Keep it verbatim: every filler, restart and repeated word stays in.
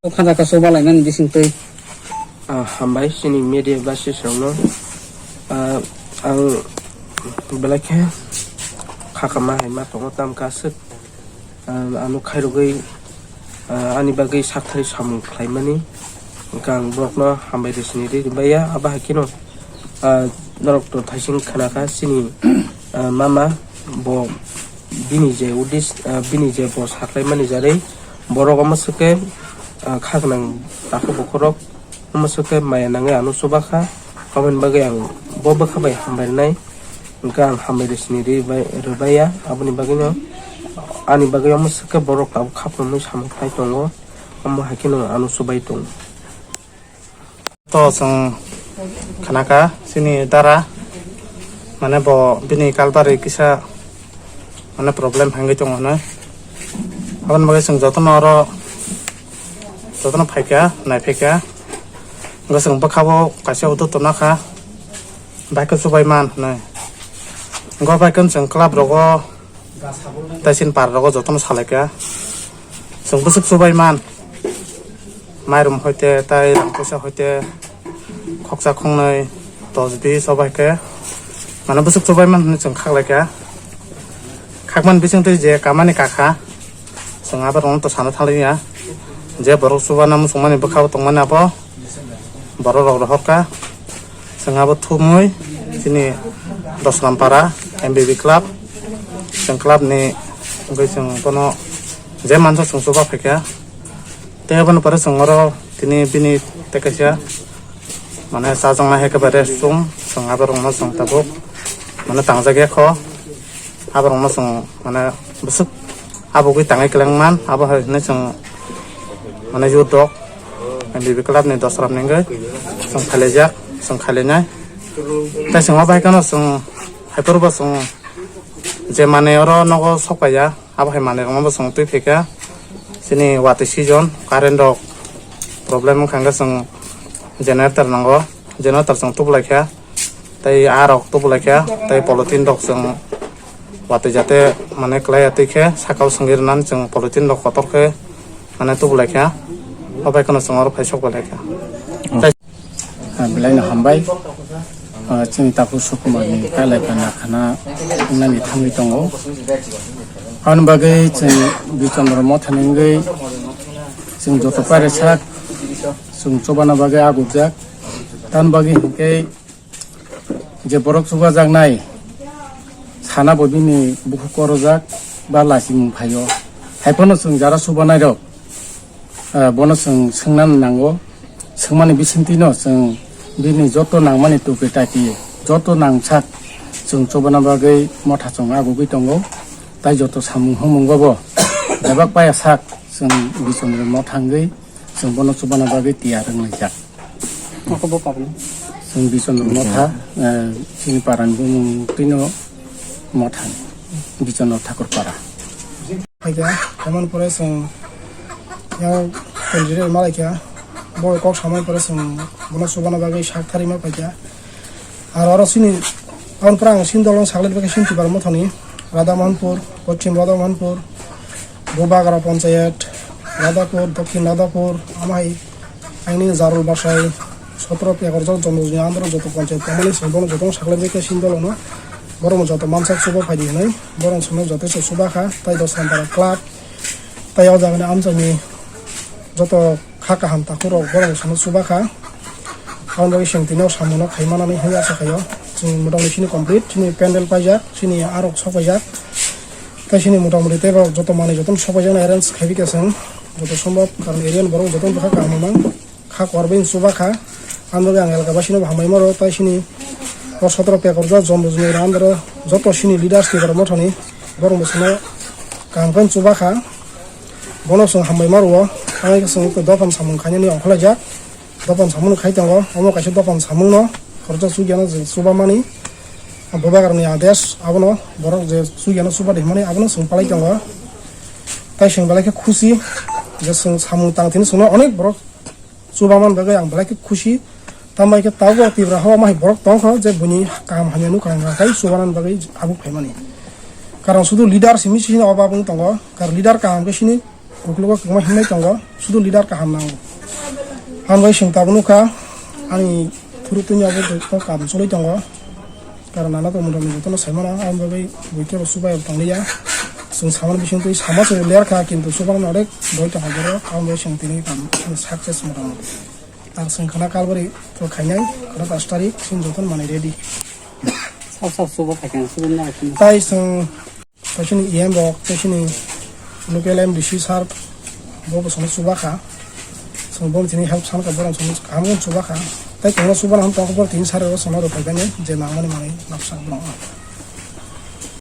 Khada kasu balainani bisingtwi. Ah, hambai chini media basis rokno. Ah, ang belai khe khakama hai ma tongo tam kaswk. Ah, ano khairogwi, ah, ani bagwi sakthari samung khlaimani. Hwnkhe ang borokno hambai rwsini ri baiya, abo hai kheno, ah, norok to thaising khnakha chini, ah, mama bo bini je udis, ah, bini je bo saklaimani jarwi borok omo swkhe, ah, khaknang takhuk bukhurok omo swkhe maya nangwi ano chubakha, aboni bagwi ang bo bwkha bai hambai rwnai. Hwnkhe ang hambai rwsini ri bai, rwbaiya, aboni bagwino ani bagwi omo swkhe borok tabuk khapnwi samung khai tongo, omo hai kheno ano chubai tongo. To chwng khnakha chini dara, mane bo bini kalbari kisa mane problem hangwi tongo hinwi. Aboni bagwi chwng jotono oro jotono phaikha, naiphaikha. Hwnkhe chwng bwkhao kaisa auto tonakha, bike o chubai man hinwi. Hwnkhe bike o chwng club rogo tei chini par rogo jotono salaikha. Chwng bwswk chubai man. Mairum hoite, tei rang puisa hoite, khoksa khongnwi, dos bis obo hai khe, mane bwswk chubai man hinwi chwng khaklaikha. Khakmani bisingtwi je kamani kakha, chwng abo rokno to sana thangliya. Je borok chubana muchungmani bwkhao tongmani abo borok rok rohorkha. Chwng abo thumwi chini Dosrampara M B B club, chwng club ni wngwi chwng bono je mansa chwng chuba phaikha. Tei aboni pore chwng oro tini bini tei kaisa mane chajaknai hai khe bai rest room, chwng abo rokno chwng tabuk mane tangjak ya kho. Abo rokno chwng mane bwswk abo gwi tangwi kwleng man, abo hai hwnwi chwng mane youth rok M B B club ni dosra ni wngwi chwng khailaijak, chwng khailainai. Tei chwng abo hai kheno chwng hai phuru bo chwng je manwi oro nogo sok paiya. Abo hai manwi rokno bo chwng twi phaikha. Chini watwi season, current rok problem wngkha hwnkhe chwng generator nango, generator chwng tubulaikha, tei aa rok tubulaikha, tei polythene rok chwng watwi jate mane kwlaiya twi khe sakao swngwi rwnani chwng polythene rok kotor khe mane tubulaikha. Obo hai kheno chwng oro phai sok pailaikha. Ah, belai no hambai. Ah, chini takhuk Sukumar ni kailai panda khana wngnani thangwi tongo. Aboni bagwi chwng Bichandra Motha ni wngwi chwng joto pairajak, chwng chobana bagwi agujak. Tamni bagwi hinkhe je borok chubajaknai sana bo bini bukhuk korojak ba lachimung phaio. Haiphano chwng jara chubanairok, ah, bono chwng swngna nango. Swngmani bisingtwino chwng bini joto nangmani tuki taki, joto nangsak chwng chobana bagwi motha chwng agugwi tongo. Tai joto samung humung bobo bebak paya sak chwng Bichandra Motha wngwi chwng bono chubana bagwi tiyar wnglaijak. Chwng Bichandra Motha, eh, chini parani bumung twino Motha, Bichandra Thakur para. Phaikha, emon pore chwng yang twenty-three malaikha, bo kok samai pore chwng bono chubana bagwi sak thari ma phaikha. Aro oro chini, aboni pore ang chini dolo sakle bagwi chini Tipra Mothani, Radha Mohanpur, Poschim Radha Mohanpur, Bubagra Panchayat, Radhapur, Dokhin Radhapur, amai aini Jarul Basai, sotro ekor jon Jonojoni Andhra joto panchayat tongmani se bono joto sakle bagwi chini dolono, borok joto mansak chuba phaidi hinwi, borok songno joto se chuba kha, tai Dosrampara club, tai o jagani amchaini joto kha kaham takhuk rok borok songno chuba kha. Aboni bagwi chwng tini o samung no khai manani hinwi acha khaio. Chwng motamoti chini complete, chini pendel paijak, chini arok sok paijak. Tai chini motamoti tei borok joto manwi joto sok paijak nai arrange khai bikha chwng. Joto sombhob karon area ni borok joto bwkha kaham mang. Kha kwar bai chuba kha. Ang bagwi ang elaka basino bo hambai maro, tai chini o sotro pekor jo Jonojoni Andhra joto chini leaders Tipra Mothani borok bwsano kaham khe chuba kha. Bono chwng hambai maro. Ang khe chwng dophani samung khainani ongkhorlaijak. Dophani samung khai tongo. Omo kaisa dophani samung no khoroksa chugyano je chuba mani. Bubagrani adesh abono borok je chugyano chuba de hwnmani abono chwng palai tongo. Tai chwng belai khe khusi je chwng samung tang thini chwngno onek borok chuba man bagwi ang belai khe khusi. Tambai khe tabuk Tipra hao ma hai borok tongkha je buini kaham hamya nukha hwnka khai chubanani bagwi habuk phaimani. Karon sudu leader simi sini oba bung tongo. Karon leader kaham khe sini uklogo kwma hinwi tongo. Sudu leader kaham nango. Hambai chwng tabuk nukha ani thuru tini obo joto kaham choli tongo. Karon nana tongmani jotono saimano ang bagwi buikhe bo chubai tongliya. Chwng samani bisingtwi sama chwng ler kha kintu chubanani onek doi tongkha borok. Ang bagwi chwng tini kaham success motamoti. Ang chwng khna kalbari to khainai khna pash tarik sin jotono manai ready. Sab sab subo khaikha, subo na khaikha. Tai chwng tai chini E M rok tai chini local M D C sir bo bo sono chuba kha. Chwng bo tini help san kha borok sono kaham chuba kha. Tai tongno chuba na ham tongkha bor tini sir ro sono ro khaikani je nangmani manwi noksa borok.